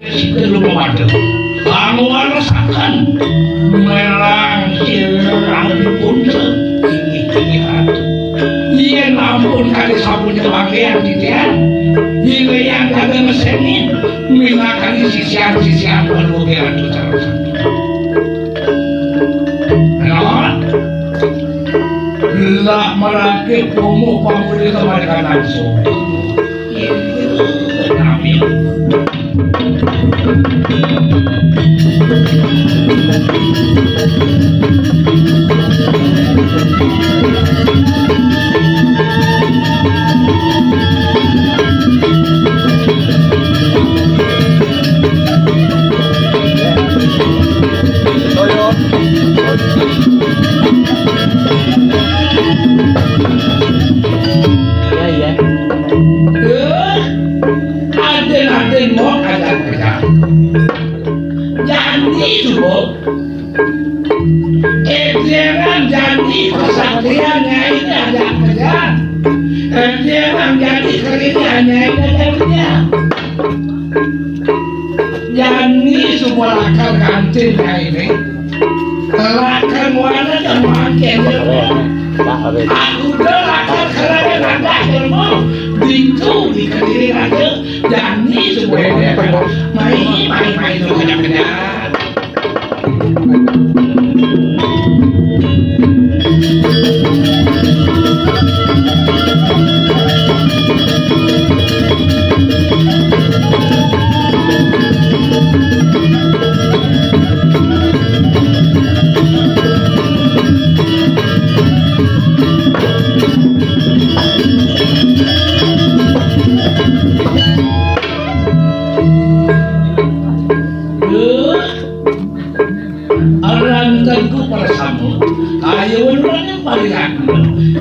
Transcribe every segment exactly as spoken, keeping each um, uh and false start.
Sida lumampah. Lamun waresaken merang sirah punten inggih-inggih ratu. Yen ampun kali sampun kebangkean titian, hinggih yang kagak mesenin, minakani sisian-sisian panuge ratu terus. Nah, lah merangkit promo pamuli kemarikan langsung. Iya, iya. Eh, aden-aden mau kagak kerja. Janji itu, Bu. Ejeran janji kesatria nyai kagak kerja. Ejeran janji kerja nyai kagak kerja. Janji semua lakar kancing nyai ini. Lakar muana dan makin. Aku udah lakar kerana nanda ilmu. Bintu di kediri aja. Janji semua ini. Mai, mai, mai, itu kerja-kerja. Aran Tengku Persamo, ayo wenang mariakna.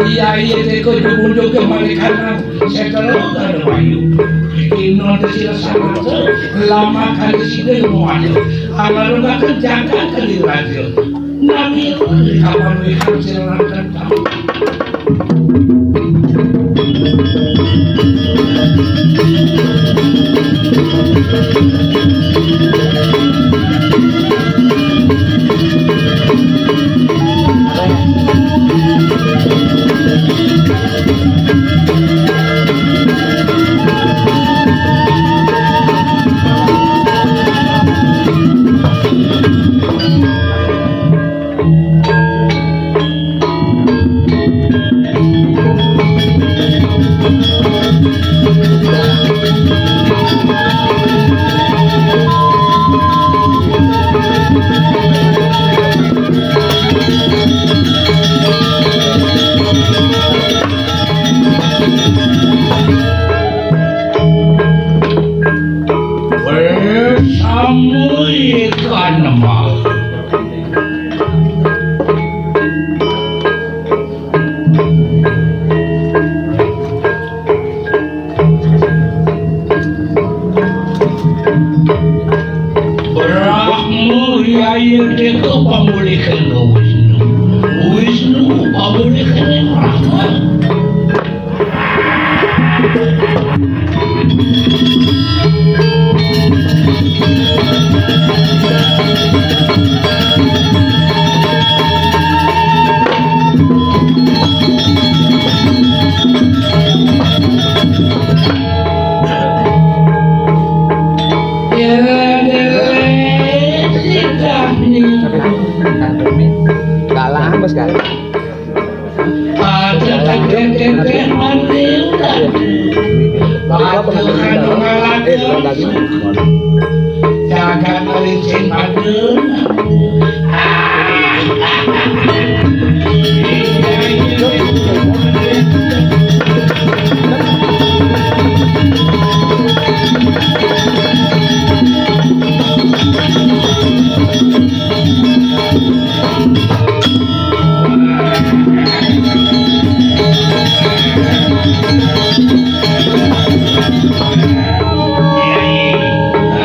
Iya, iya, teko jubunjuk ke marikanang, setelo gada wayu. Kino desila sangat, lama kali sida ilmu wayu. Amalu bakal jangkang ke diraja. Nami di kapan wihang silang kentang. Wes, samuy kanemah. Brahma yayir deka pamulihana Wisnu. Wisnu pamulihana Brahma. Galang, Bos, galang. Jagat licin padun.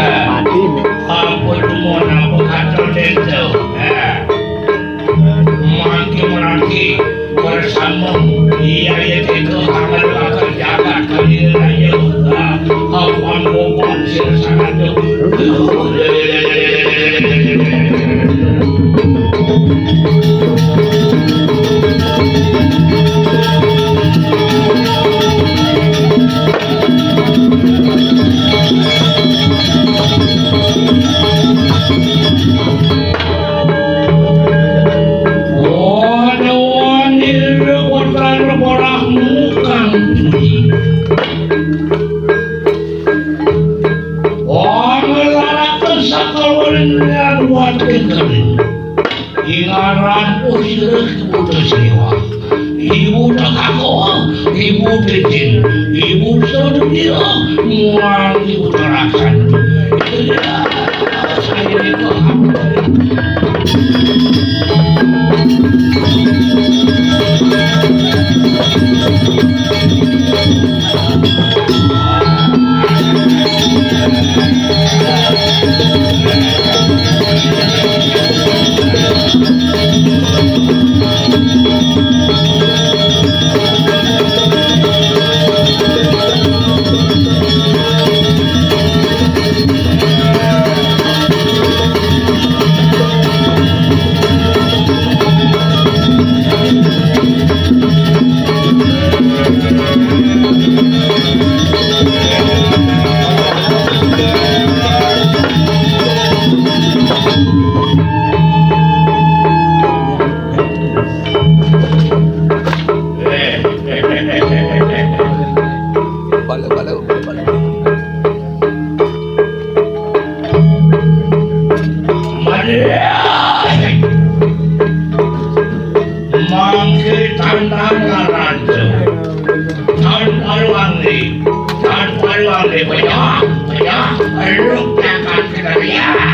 Mati, Mi. Ampun, mon, ampun, kacau desa. Waduh, anjir, kotor, borak, mukang. Wah, ngelaraken sakaloning lian watekin kering. Ingaran usirek ibu tesewa. Ibu tekako, ibu tejin, ibu sediro, muang ibu terakan. Iya, saya itu. Mangke tandang ngaranto. Tan paluange, tan paluange, payah, payah, eluk jagat kedarian.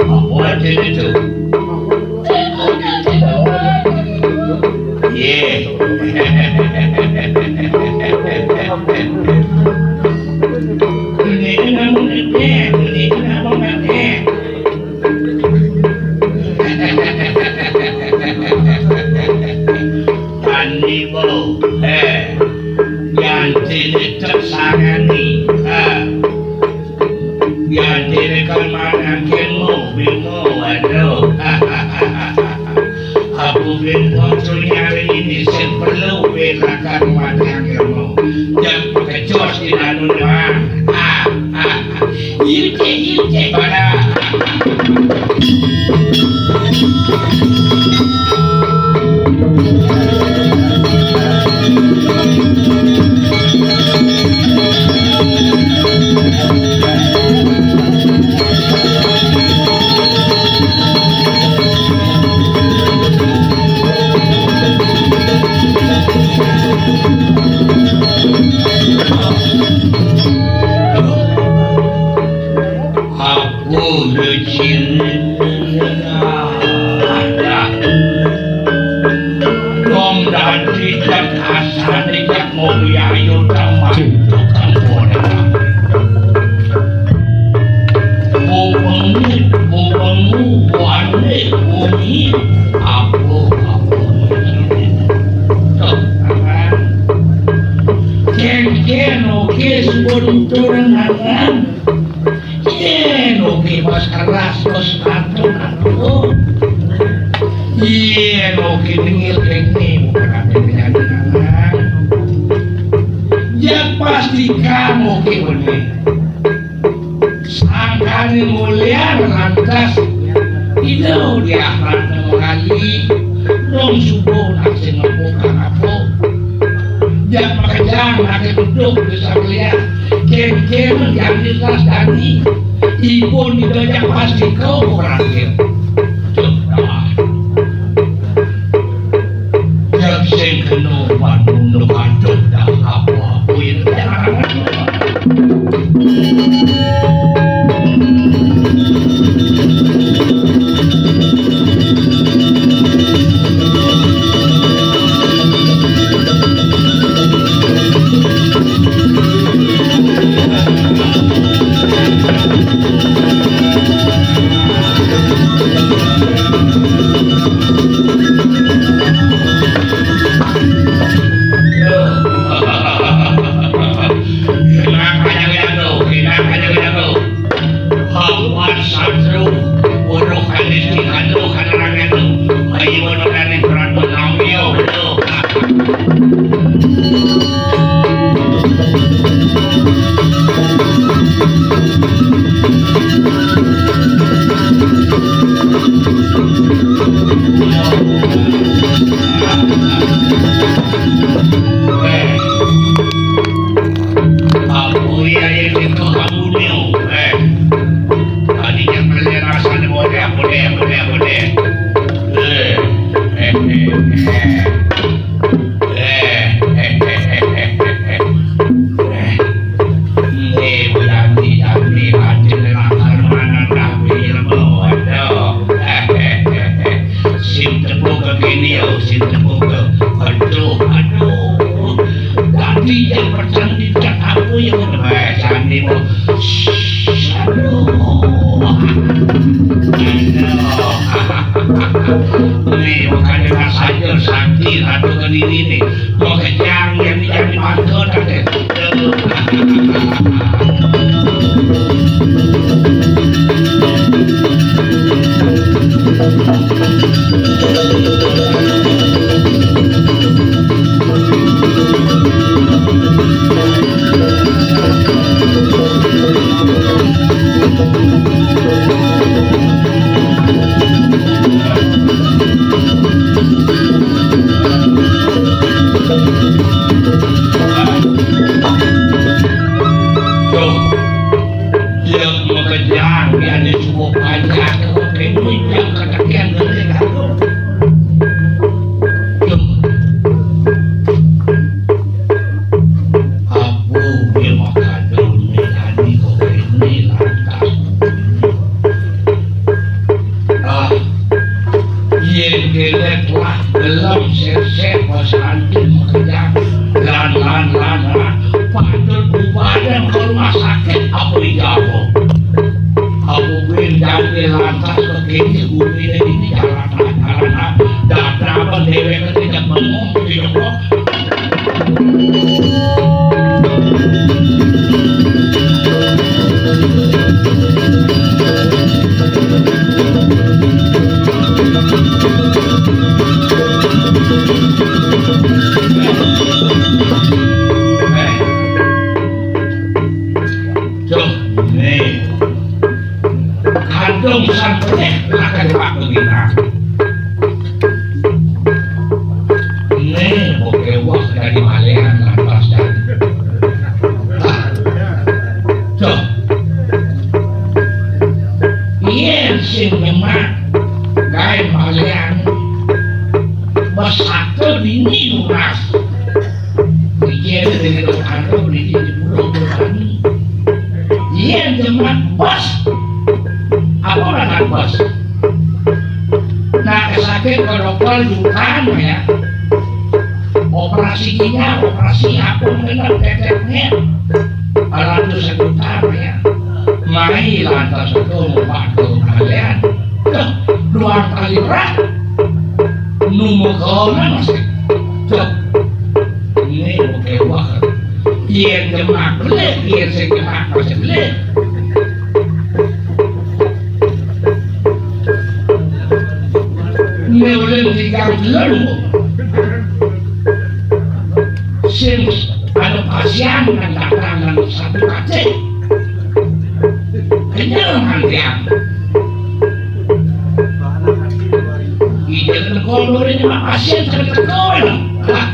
Apa artinya itu? Ye. Ini kan namun ini, ini kan namun ini. Tani bo, eh, ganti ni tersangani, eh. Yadene kan manangkenmu, Bimo, aduh. Aku Bimo tu nyari ini sebelum belakan manangkenmu. Jangan pakecos di anu doang. Ah, ah, ah. Yute, yute, pada. Aku rejin. Dong dadi jak asane jak ngombe ayu tambah tukang bola. Bubengmu, bubengmu, buane, bumi, apo, apo. Tuh, kan. Ken-ken oke, sebelum turun tangan. Yen oke pas keras, bos, aduh, aduh. Yen oke dengil kene, bukan apa yang jadi anak. Ya pasti kamu oke bener. Sangkane mulia lantas. Ino dia rata kali. Dong subuh nak sing ngepuk apa. Jak makejang ake beduk bisa melihat. Ken-ken yang jelas dani. Ipun itu aja pasti kau berhasil. Coba. Jak sing kena bangun depan dah apa-apa yang jangan. Nih, makanya saja sakti Ratu Kediri nih. Mau kejang yang jadi mangkot ada. Duh, dia mau kejang, dia ada cukup banyak, kok kayak bujang, kata dia, nggak ada. Duh. Apo dia makadul melani kok ini lantas. Ah, yen kene telah gelem sesek pas anti makejang. Lan, lan, lan, lan. Patut dibawa ke rumah sakit apa iya apa? Apa gue jadi lantas begini, gue ini, ini jalan, jalan, jalan. Dadakan dheweke tidak ngomong, tidak ngomong. Eh. Duh, nih. Kadung sampai akan waktu kita. Nih, oke, wah, dari malian lantas dan. Ah. Duh. Iya, sing nyemak. Kae malian. Bos satu dini lunas. Iki ada dengan dokter beli di pulau Bali. Iya, cuma bos. Apa orang bos? Nah, sakit ke dokter juga ya. Operasi ginjal, operasi apa, bener teteknya. Ratusan juta ya. Mai lantas aku mau bantu kalian. Duh, dua kali berat. Nunggu kona masih. Duh. Ini mau kewah. Yen demak beli, yen sing demak masih beli. Ini udah tiga bulan. Sing ada pasien yang datang dengan satu kace. Kenyal mandiang. Ija teko lori ini mah pasien sakit teko. Lah.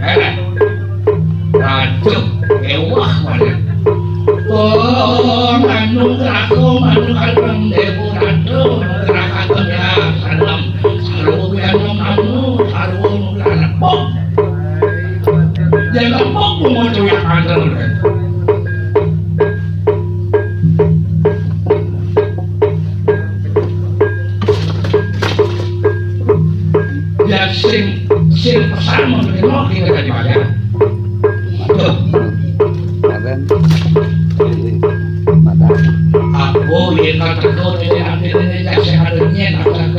Eh. Ratu, ewah mana. Oh, manu aku, manu kalem debu ratu, rakaton ya, salam. Salam ya, manu, salam, salam. Jangan pok mau cuyak antar. Ya sing, sing pesan mau kita tadi malam. Aduh. Apa? Iya. Mata. Aku ya kata kau ini nanti ini ya saya ada niat akan.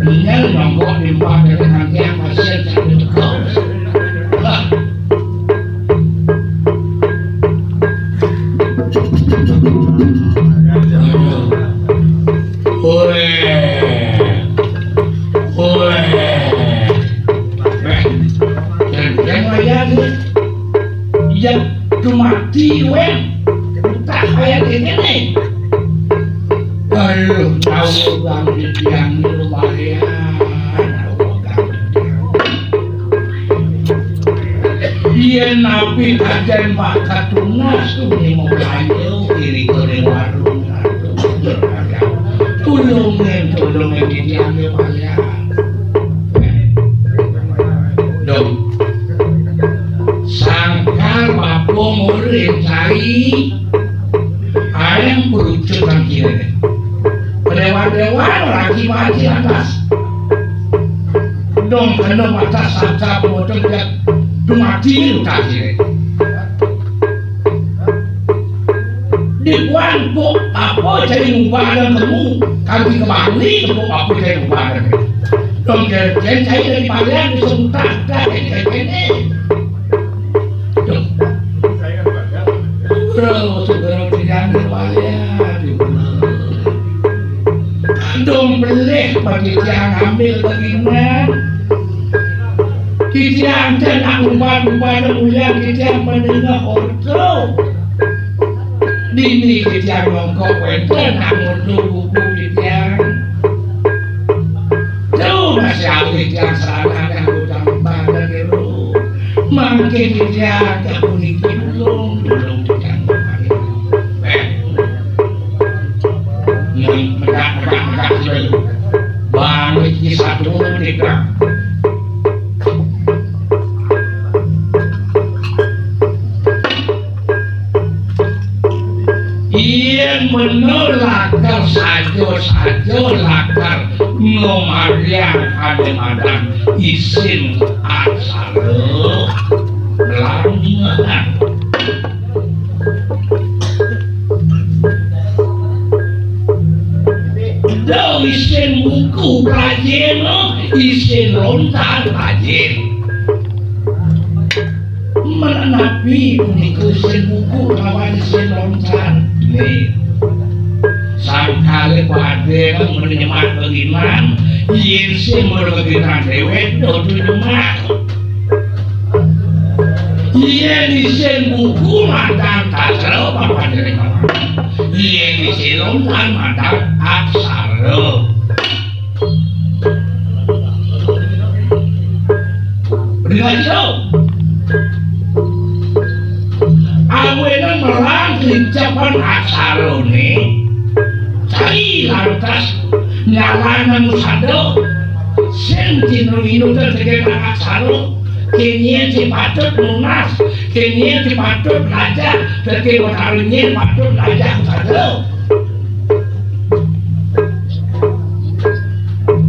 Tinggal nongkrong di rumah dari nanti yang pasien satu terus. Lah. Oleh. Oleh. Eh, dan yang lain, ya, cuma tiwen. Entah kayak gini nih. Aduh, tahu bang di tiang di rumah ya. Tahu bang di tiang. Yen napi kajen bakat tunas, tuni mau lanjut, iri kore warung, aduh, Dongeng, dongeng di tiang yo, Pak, ya. Dong. Sangkal bapa murid cai, ayam berucut nang kiri. Dewan-dewan lagi mati atas. Dong kena mata saja potong dia. Dong mati utak kiri. Di kuan kok apa cai ngubah dan kamu? Kami kembali kok apa cai ngubah dan kamu? Dong, jen, jen cai dari Palian bisa mutar, dah, jen, jen, jen, eh. Dong. Bro, segera bilang di Palian, di Palian. Dong, belih bagi tiang ambil bagian. Titiang ten nak umpat-umpat ulian titiang menengah orto. Dini titiang mongkok wenten nak mutu buku titiang. Tu masih alih tiang salah yang utang pada dulu. Mangkin titiang tak puniki dulung, dulung titiang. Eh. Ni, megak, megak, megak, sudah. Bang, iki satu, tiga. Yen menelakar sajo-sajo lakar ngomariang ane madan isin acara belangan. Do isin buku rajin, isin lontar rajin. Menapi punika isin buku lawan isin lontar. Nih. Sangkale pade nang menyemak beginan, isin beginan dewek do nyemak. Yen isin buku madan tatra papan dari mama. Yen isin lontar madan aksara. Bener aja. Awene merang lincapan aksarane. Cai lantas nyalana musada. Sing cinung-inung tegena aksara. Kene sing patut nunas, kene sing patut belajar, dadi Betara nyen patut belajar saja.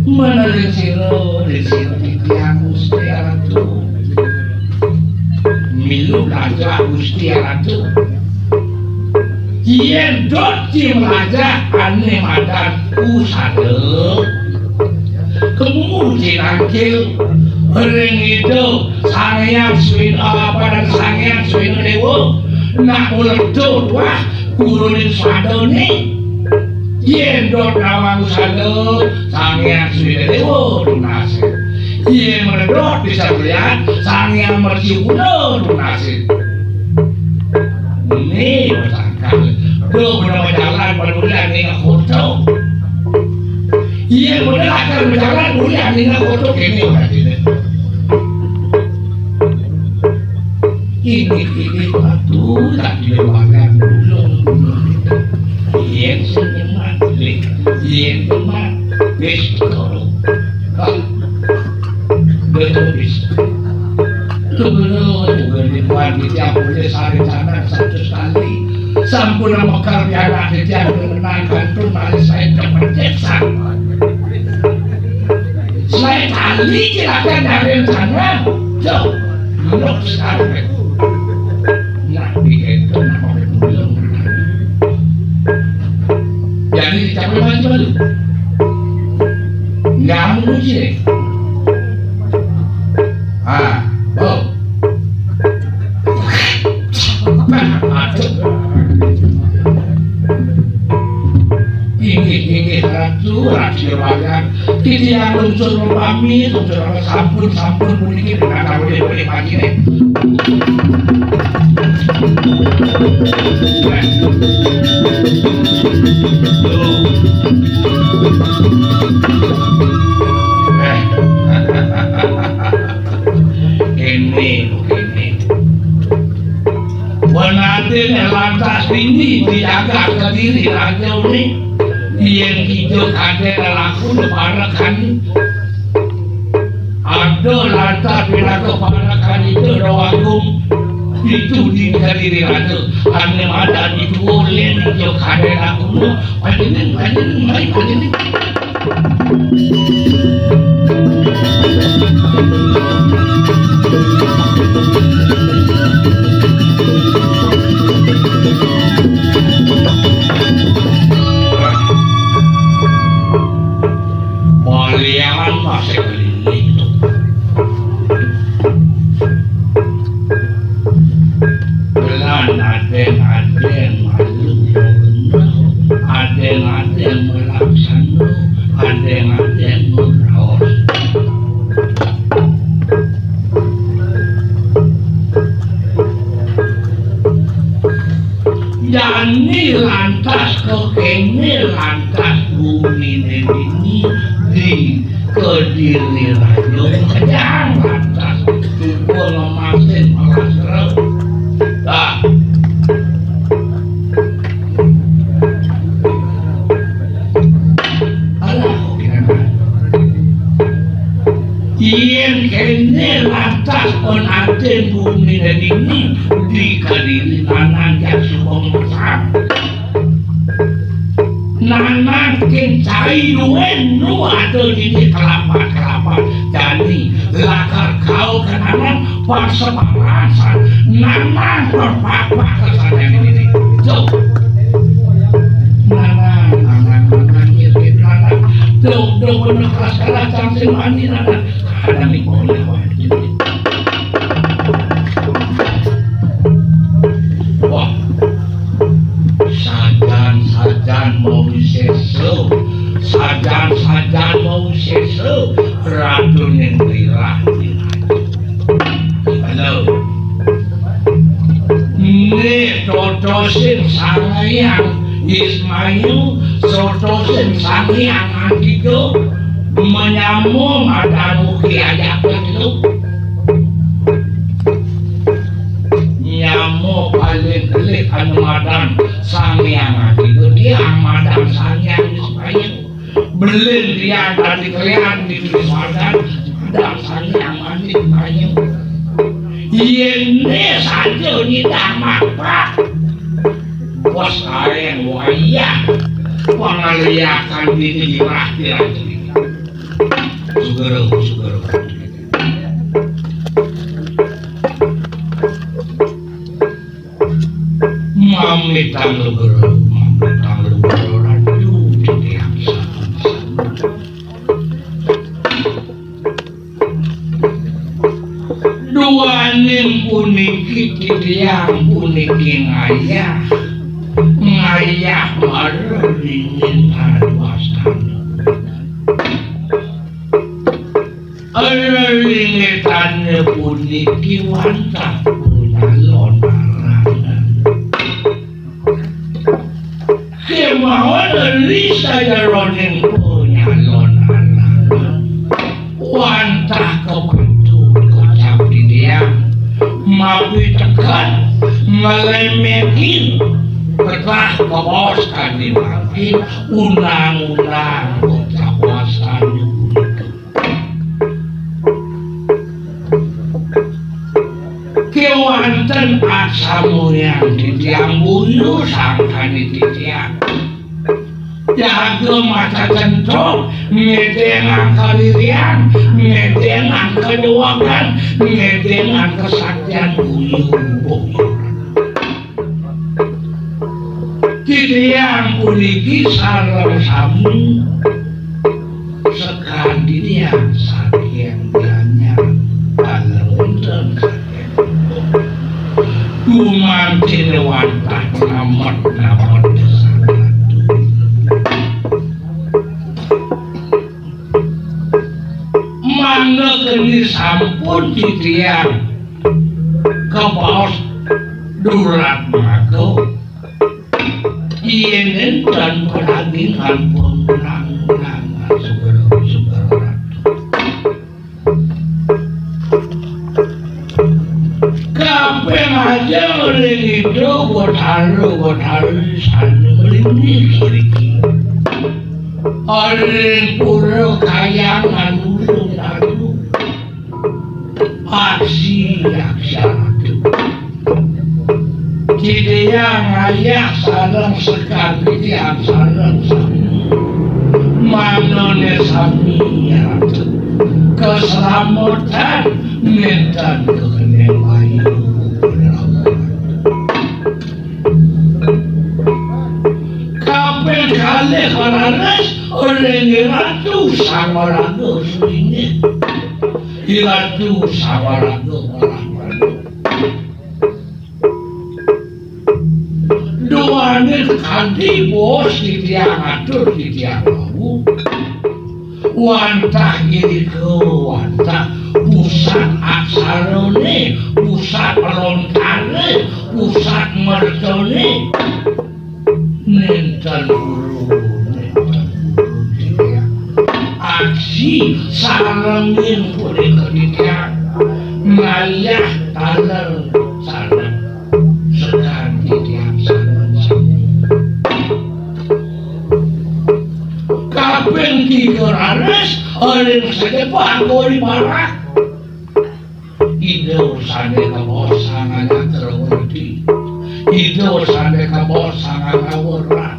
Menawi sira, ring sira titiang Gusti Ratu. Milu belajar Gusti Ratu. Yen dot ki melajah ane madan usada. Kemu jinangkil ring Ida Sang Hyang Swina, apa dan Sang Hyang Swina Dewa, nak mula tuah guruning sadane. Yen dot nawang usada, Sang Hyang Swina Dewa tunasin. Yen menedot bisa melihat, Sang Hyang Mercuna tunasin. Ini bertangkal. Duh, bener jalan, bener ning kota. Iya, bener akan berjalan, bener ning kota kene berarti. Ini, ini waktu tak dilewangan dulu. Iya, senyuman, iya, senyuman. Wis, kok. Hah? Betul. Tunggu, tunggu, di luar di tiap boleh saling sana satu sekali. Sampun mekar pianak di tiap menang kantun malah saya dapat desa. Saya kali silakan nyari sana. Jauh. Belum sekali. Nah, di itu nama belum. Jadi, capek banget, Bang. Nggak mau kunci deh. Ah, oh. Aduh. Inggih, inggih, Ratu, Ratu Juragan. Titiang lungsur pamit, lungsur sampun, sampun puniki dengan kamu di puniki pagi nih. Ini, ini. Wanatene lantas ini dijaga kediri raja ini. Yén kija kadén lelaku parekan, ada lantas pinaka parekan Ida Déwa Agung, pitu di Kadiri Raja, ané madan Ida ulin kija kadén lelaku, panjenengan, panjenengan, mari panjenengan. Malian masih keliling. Belan adeng-adeng malu, adeng-adeng melaksana, adeng-adeng megraos. Jani lantas kekéné lantas guminé dini di Kediri Raja kejang lantas coba ngemasin malastra. Dah. Alah, kok kira-kira. Yén kéné lantas pengantin bumi dan ini di Kediri nanang jak suka masak. Nanang kin cai duén nu ada di kelapa-kelapa jani lakar kau kenangan perseparasan nanang berpapak kesana ini. Tuh. Nanang, nanang, nanang, nanang. Tuh, tuh, bener keras-keras, cang sing mani, nanang. Ada nih, boleh, wah. Wah. Sajan-sajan mau sesa, sajan-sajan mau sesa, Ratu ning lirah. Halo. Nih, toto sing sangyang Ismail, toto sing sangyang Andika, menyamo madan uki aja kelu. Nyamo paling elit anu madan sangyang Andika, dia madan sangyang Ismail. Belin dia tadi kalian di Wiswadan, ada saya mandi banyu. Yéné saja nitah mapak. Bos aéng wayah pangaliakan dini di rahti-rahti. Sugero, sugero. Mamitang lugero, mamitang lugero, ratu titiang sami-sami. Duaning puniki titiang puniki ngayah, ngayah mara ringin aduh astana. Lelingetané puniki wantah panyalon arangan. Kémaon ri sajeroning panyalon arangan, wantah kapantun kocap titiang, mapitekan nglemekin, ketah kabaos kanti mangkin, undang-undang kocap wastane punika. Kéwanten aksamuyang titiang buyu sangkani titiang. Jaga maca centok, ngedengang kadirian, ngedengang kadewakan, ngedengang kesaktian buyu-buyu. Titiang puniki sareng sami sekadi titiang saking Gianyar, kala wonten saking Gumantin wantah namet-namet sanatu. Mangga keni sampun titiang kabaos durat maka, yén énten padagingan pun nang-nang sugera-sugera ratu. Kaping ajeng ring Ida Batara, Batari sané mlinggih iriki. Ring pura Kayangan Ulu Dalu. Aksi, aksi Ratu. Titiang ayah sareng sekar titiang sareng sami. Manane sami, Ratu. Keselamatan nenten kekene bayu. Kaping kalih raris ring Ratu Sangaraga Sulinggih. Ratu Sangaraga Sulinggih. Duaning kadi bos titiang atur titiang wau. Wantah irika, wantah pusat aksarane, pusat lontane, pusat mertane. Nenten guru, nenten guru titiang. Aksi sarengin punika titiang. Ngayah taler sareng sekar titiang sareng sami. Kaping tiga raris, ring sejepak kori barak. Ida sane kebos sangana Kerwedi. Ida sane kebos sangana Werat.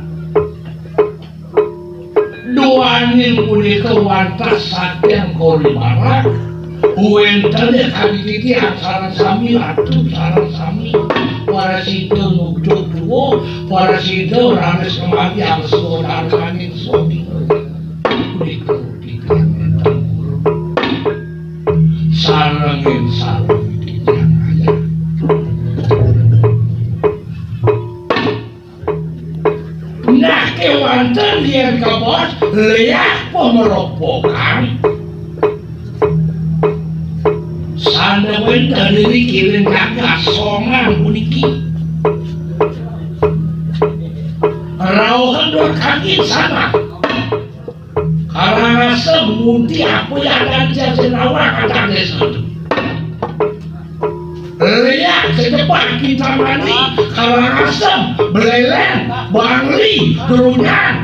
Duaning punika wantah saking kori barak. Wenten kadi titiang sareng sami, Ratu sareng sami. Parasida nujug tua, parasida raris kemari angsua darmaning swami. Punika titiang nenten guru. Sarengin sareng titiang ayah. Nah, kewanten yen kebos, liah pemeropokan. Sane wenten ring kiring jagat Songan puniki. Rauh kendor kaki sana. Karangasem munti apa yang ada di Jawa kata desa. Liak sejepak Kintamani, Karangasem, Beleleng, Bangli, Gerunyan.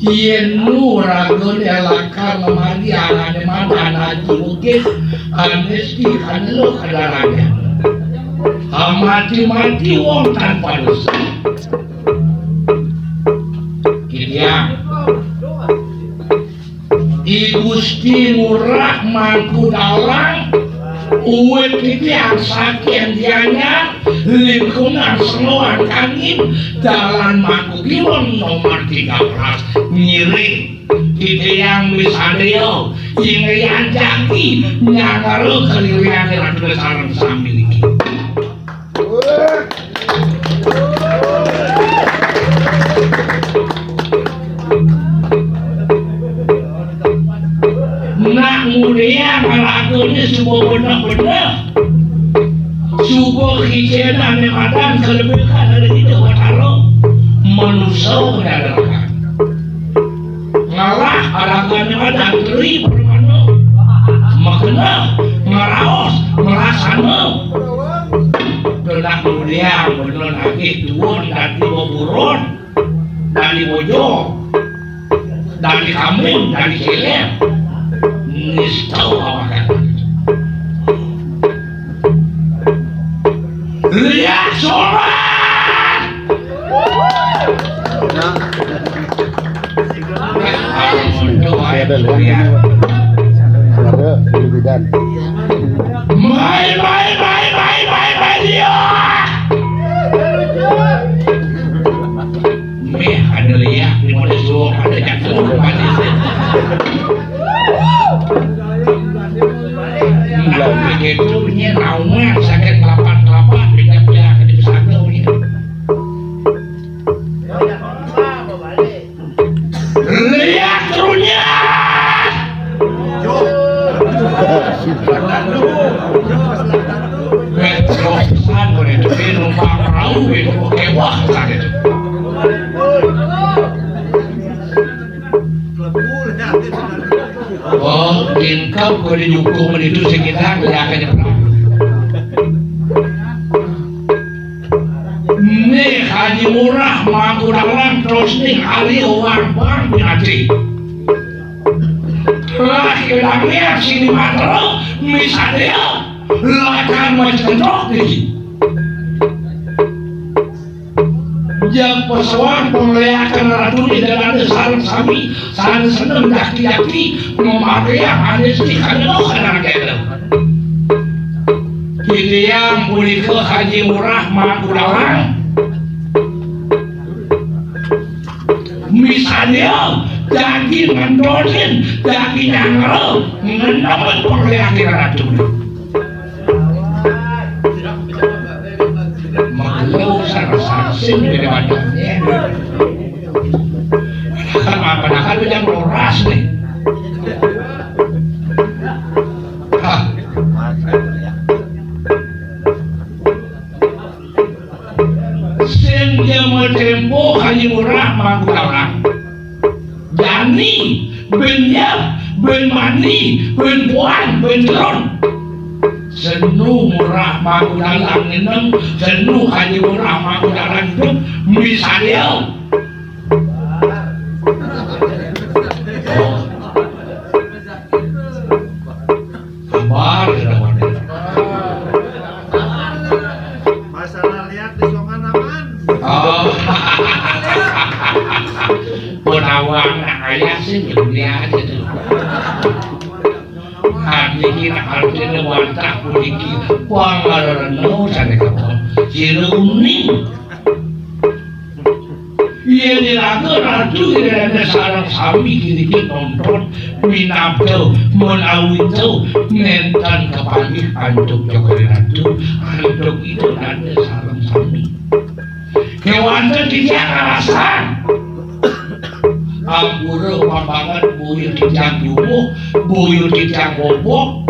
Yen nu raga ne lakar ngemari arane madan Haji Ugis, ane sedi kanelo kadarane. Amati-mati wong tanpa dosa. Kitiang. I Gusti Ngurah Mangku Dalang, uwit titiang saking Gianyar, lingkungan Sengoan Kangin, dalan Mangku Biweng nomor tiga belas, ngiring. Titiang misadaya, ingrian jagi, nyangara kalirian Ratu sareng sami niki. Nak ngudiang ragane suba beneh-beneh. Suba kicen ane madan kalebihan ane Ida Batara. Manusa ane ada ragan. Ngalah ragane madan teri permana. Makena ngeraos melaksana. Dah nak ngudiang beneh nagih tuun dadi beburun. Dadi bojong, dadi kambing, dadi celeng. Nista awakan. Liak sobat. Ada, ada, ada. Ada, ada. Main, main, main, main, main, main, liak. Meh ada liak di mana suruh ada jatuh mati. Enggak begitu nya naungan sakit lapat-lapat beda pihak di pesantren ni. Liak terunyak. Weh, terus pesan kau ni, tapi numpang perahu itu kewah pesan itu. Oh, income kau di dukung itu sekitar, liak aja perahu. Nih, Haji Murah Mangkudalang terus ning ali orang bang binati. Lah ilangnya sini matro misalnya lakar mencentok di. Yang pesuan pemeliakan ratu di dalam sarang sami, sarang seneng daki-daki, memakai yang ada sih, kada mau kadang-kadang. Titiang punika Haji Murah Mangkudalang. Misalnya, daging ngentotin, daging nyangro, ngenemen pengliakin ratu. Malu sarasarsin beda badannya. Padahal, padahal yang roras nih. Hah. Sing jaman tempo Haji Murah Mangkudalang. Jani, ben Yap, ben Mani, ben Puan, ben Terun. Senu Murah Mangkudalang ngeneng, senu Haji Murah Mangkudalang hidup, misalnya. Kabar ya, kabar. Masalah lihat di songan aman. Oh. Penawang nak ayah sih, dia aja tuh. Kan niki nak harus ini wantah puniki. Pangareno sana kapan. Sira uning. Yen iraga ratu iraga sareng sami kiriki nonton, minabda, menawita, nenten kepanggih antuk Jogari Ratu, antuk ida dane sareng sami. Kewanten titiang alasan. Ampura pambanget boya titiang duwuh, boya titiang bobok.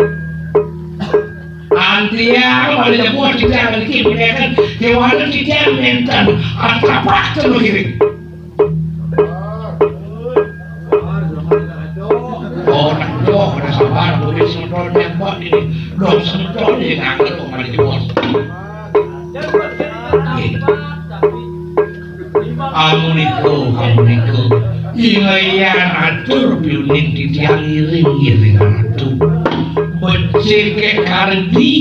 Antiang pada jabuah titiang niki menaken kewanten titiang nenten atapak telu giring. Oh, doh, ada sabar, boleh semeton nembak ini. Doh, semeton ini nganggur kok malah jebos. Nggih. Amunika, amunika. Ingayan atur piuning titiang ngiring-ngiring ratu. Becik kardi.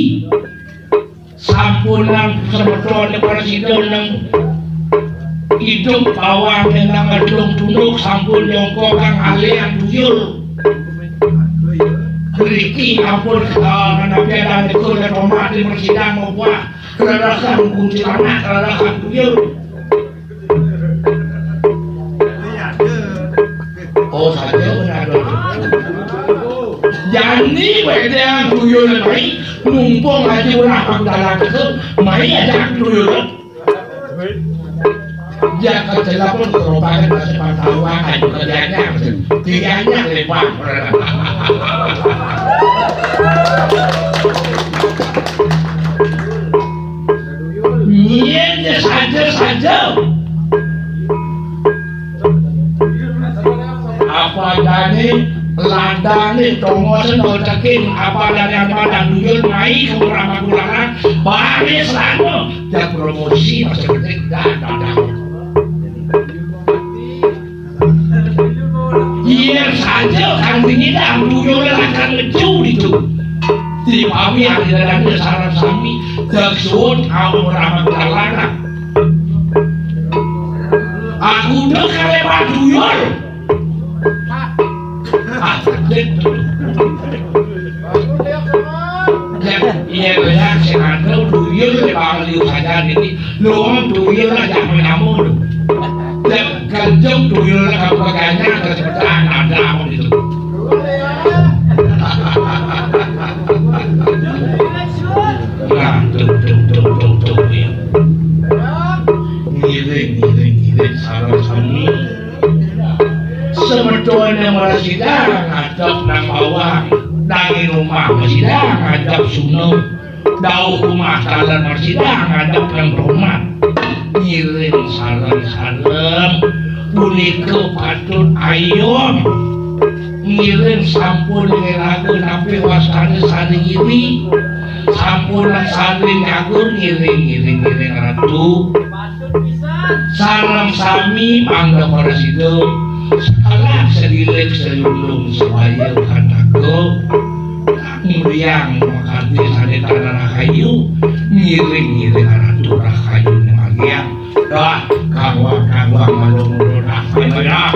Sampunang semeton prasida nang idup bawang nang ngadung tunduk sampun nyongkokang alian tuyul. Mriki ampun, eh, napi ada niku tomat di prasida mabuah. Rarasan kuntilanak, rarasan tuyul. Oh, saja benar. Jani wedang tuyul mai, mumpung aja ulah pangdalan itu, mai aja tuyul. Ya, kecelapan kerobakan masih pantauan, aja kerjanya, kerjanya lebar. Nyen ya saja, saja. Apa dane ladane tongosen otekin, apa dane apa dan duyul mai ke Murah Mangkudalang, baris lano, ya promosi masih penting dan ada. Yen saja kang dingin duyul akan lecu itu. Di pami ada dan sarang sami, dak suwun awak Murah Mangkudalang. Aku udah kalepan duyul. Ah, sedih tuh. Ya, iya, ya, sing ada duyul di bawah liu saja ini. Lu tuyul aja menamu lu. Ya, ganjeng tuyul lah kamu ganya ke sebelah ada apa gitu. Nah, tuh, tuh, tuh, tuh, tuh, ya. Ngiring, ngiring, ngiring, sareng sami. Semetone marasida ngadep nang bawah, nang ing rumah masida ngadep suno. Dauh rumah dalan marasida ngadep nang tomat. Ngiring sareng-sareng punika patut ayom. Ngiring sampun ngeraga napi wastane sane ngiri. Sampun saling nyagur ngiring, ngiring, ngiring ratu. Sareng sami mangga para sida sekelah sedilik selulung supaya kataku tak nguliang makarti sane tanah rahayu ngiring-ngiring ratu rahayu nemagiang. Dah, kawang-kawang malu-malu dah, ayo dah.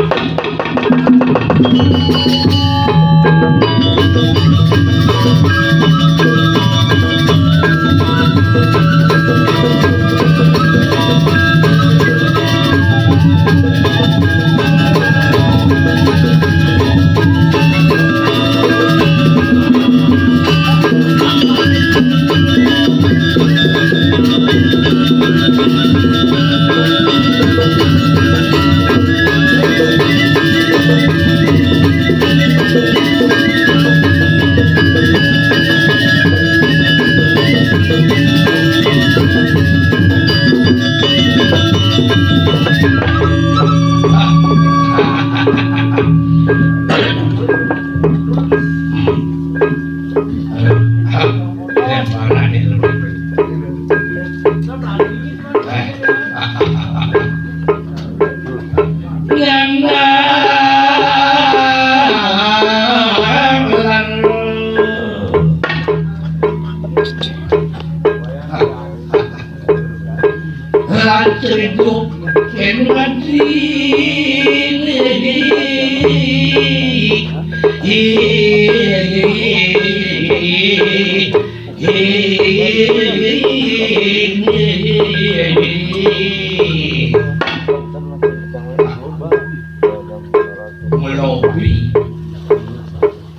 Melobi,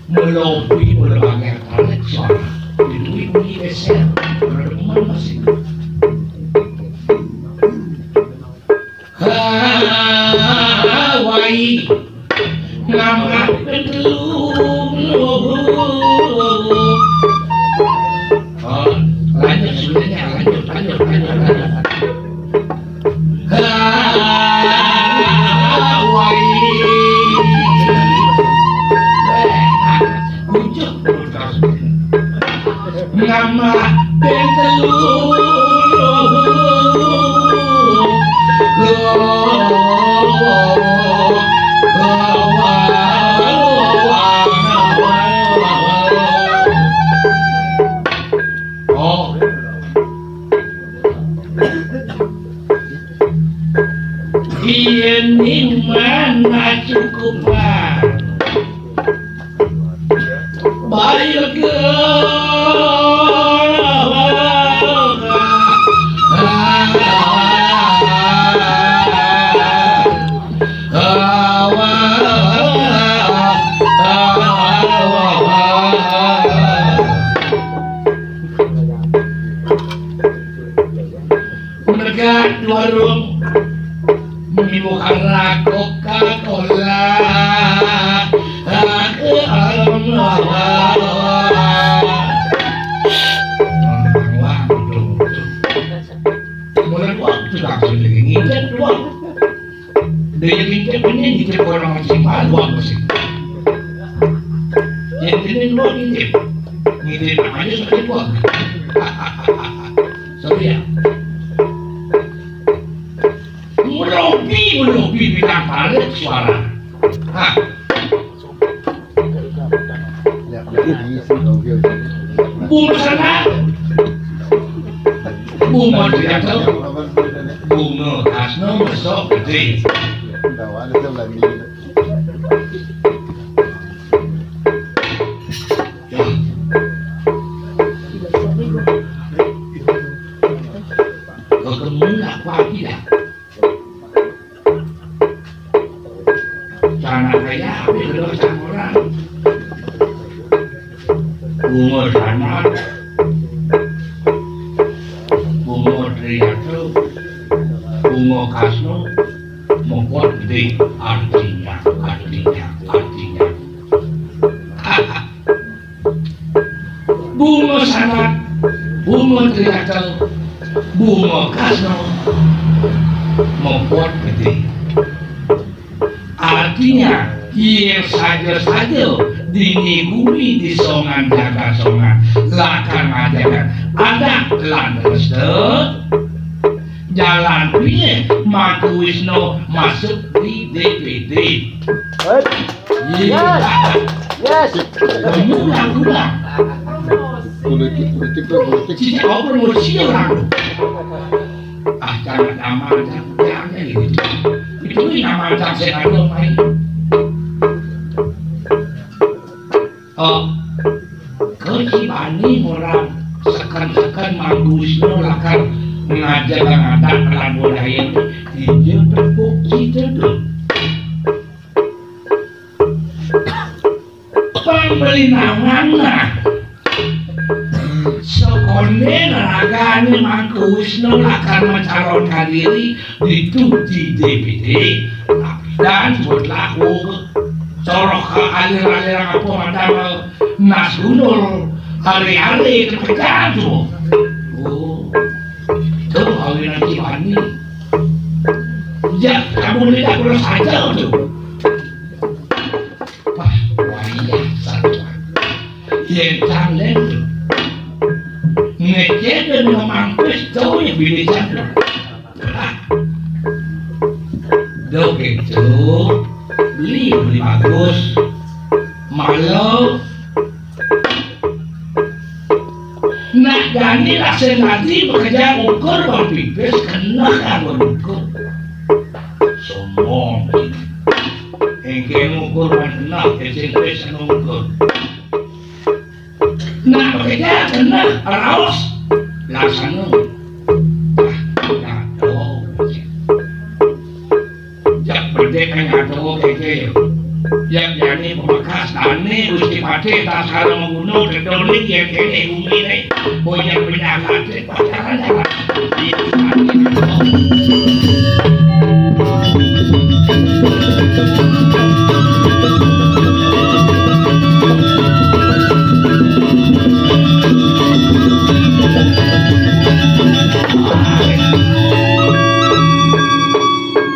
melobi, melobi. Itu ibu geser, melobi masih. Hawai, ngamah pentelung. Oh, lanjut, sebenarnya, lanjut, lanjut, lanjut, lanjut. Hawai. Bujuk. Ngamah ping telu. Oh. Yen iman cukup, Pak. Baik. Megat warung, mimukara Coca-Cola. Mulai waktu langsung lagi ngintip doang. Dia ngintip ini, ngintip orang masih malu apa sih? Yang ini doang ngintip. Ngintip aja sampai doang. Sorry ya. Melobi, melobi bintang tarik suara. Hah. Bunga sana. Bunga diatur. Bunga kasno mesok gede. Ya. Ketemu nak pagi dah. Tanah kaya, habis kedua orang. Bunga sana, bunga triato, bunga kasno, mokot gede, artinya, artinya, artinya. Bunga sanak, bunga triatel, bunga kasno, mokot gede. Artinya, yen saja-saja dini gumi di songan jagat songan, lakang ajagan adat lan restu, Jalan piye Mangku Wisnu masuk di D P D? Hei. Iya. Yes. Yes. Kamu ulang-ulang. Politik, politik, politik. Sini kau promosi orang. Ah, jangan nama, jangan, jangan gitu. Itu nama, jangan saya kata main. Oh, kecibani orang seken-seken Mangku Wisnu lakar ngajagang adat lan budaya, injil tepuk sida tuh. Pembeli namana sekone neragane Mangku Wisnu lakar mencalonkan diri ditu di D P D, dan sebut laku coroh ke alir-alir apa madang Nas Gunul, hari-hari kepejahan tuh. Oh, itu kawinan kibani. Ya, kamu ini tak perlu saja tuh. Wah, wayah saja. Yen cang lendo. Ngecek dan ngemampus jauh ya bini cang. Dok itu beli, beli bagus. Malu. Nak jani rasa nanti bekerja ukur bang pipis kena kan ukur. Sombong. Engke ngukur kan kena, kecil pis kena ukur. Nak bekerja kena raos laksana. Nah, oh. Jak bedek nang ngadoa keke. Jak jani pamekas dane Gusti Patih Tatkala Manguna dedone yen kene umine. Boyang penyakit pacaran.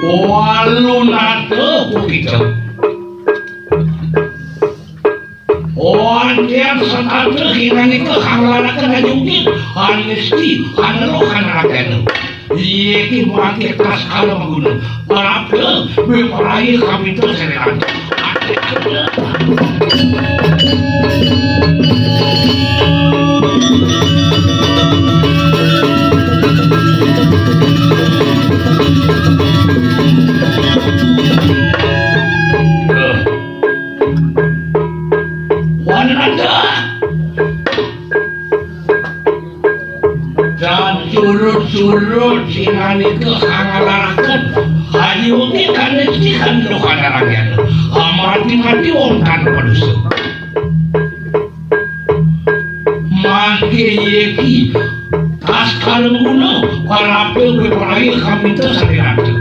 Walunata pupita. Wan tiang setata kinangika hanglaraken ajungkit, han ngesti, han roh, han ragana. Iki mangke Tatkala Manguna. Prapta, bepraye kapinta serelana. Wanada. Dan surut-surut singanika hangalaraken. Hayuné kanestihan lo kanarangyan. Amati-mati wong tan padusa. Mangke yeki Tatkala Manguna, parapta bepraye kapinta sarirata.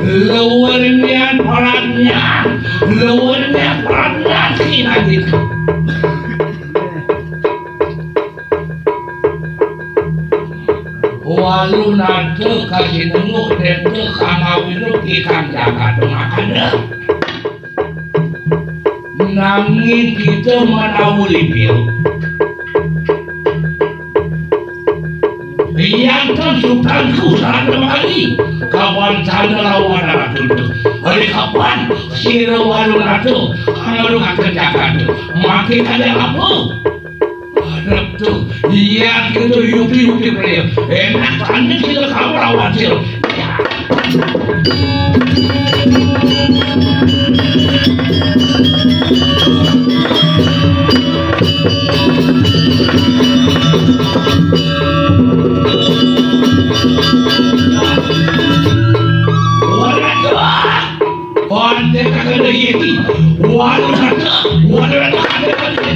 Luwur nian pradnyan, luwur nian pradnyan kinagika. Walunata kasinengguh denta kang awirup ikang jagat makada. Nanging kita menawi lipil. Yanten sutanku sareng kemari, kawancana lawan ratu. Hari kapan sira Walunata ngalukaken jagat? Mangke kalian apa? Aduh, iya gitu, yukti, yukti, pria. Enak, tanya sila kamu lawan sila. Waduh! Onde kagak ada yeti. Waduh, ada. Waduh, ada, ada, ada.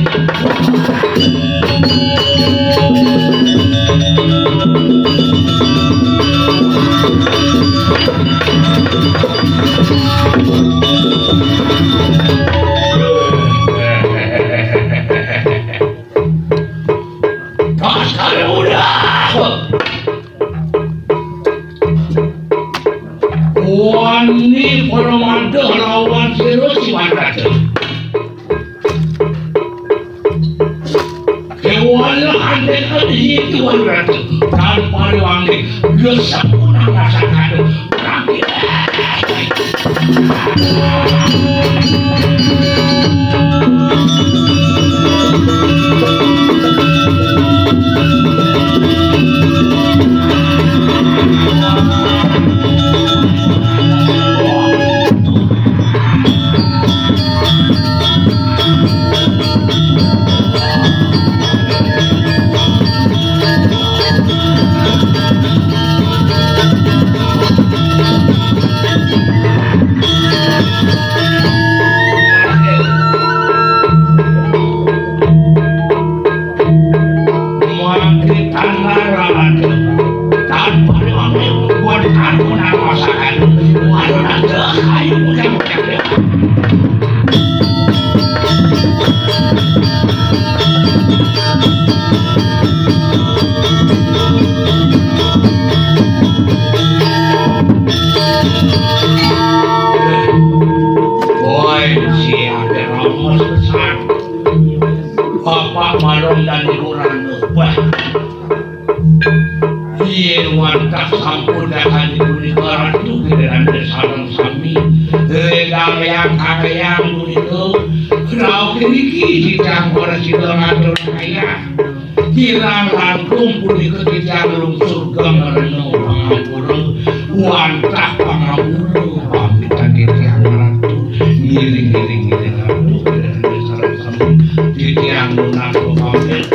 Andai kata itu, Ratu, tanpa diwangi, dia sempurna masa kado. Mati tanah raja. Tanpa diambil, buat aku nak masakan. Waduh, nak kayu, bukan, bukan. Woi, si ada ramos besar. Bapak Malong dan Ibu Ranu. Wah. Yen wantah sampun dahan punika Ratu Kiranda sareng sami. Ledang yang kakayang punika. Rauh niki titiang para sida ngatur kaya. Kirang langkung punika titiang lungsur geng rena pangampura. Wantah pangampura pamitan titiang Ratu. Ngiring, ngiring, ngiring Ratu Kiranda sareng sami. Titiang nunas pamit.